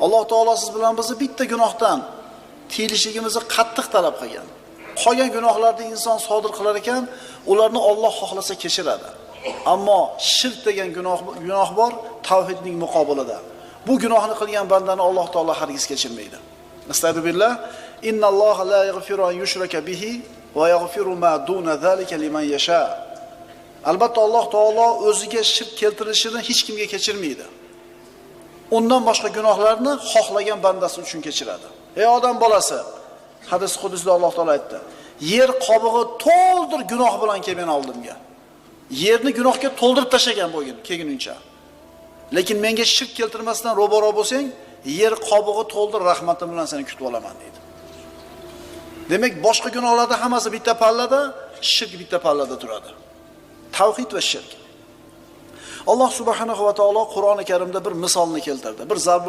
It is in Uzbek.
Alloh taolo siz bilan bizni bitta gunohdan tiyilishligimizni qattiq talab qilgan. Qolgan gunohlarni inson sodir qilar ekan, ularni Alloh xohlasa kechiradi. Ammo shirk degan gunoh bor tavhidning muqobilida. Bu gunohni qilgan bandani Alloh taolo hargiz kechirmaydi. Astagfirullah. Innalloha la yaghfiru an yushraka bihi va yaghfiru ma duna zalika liman yasha. Albatta Alloh taolo o'ziga shirk keltirilishini hech kimga kechirmaydi. Undan boshqa gunohlarni xohlagan bandasi uchun kechiradi. Ey odam bolasi, hadis qudusda Alloh taolo aytdi: "Yer qobig'i to'ldir gunoh bilan kelgan oldimga. Yerni gunohga to'ldirib tashlagan bo'lgin kelguningcha. Lekin menga shirk keltirmasdan ro'baro bo'lsang, yer qobig'i to'ldir rahmatim bilan seni kutib olaman" deydi. Demak, boshqa gunohlarda hammasi bitta pallada, shirk bitta pallada turadi. Tavhid va shirk. Alloh subhanahu va taolo Qur'oni Karimda bir misolni keltirdi. Bir zarb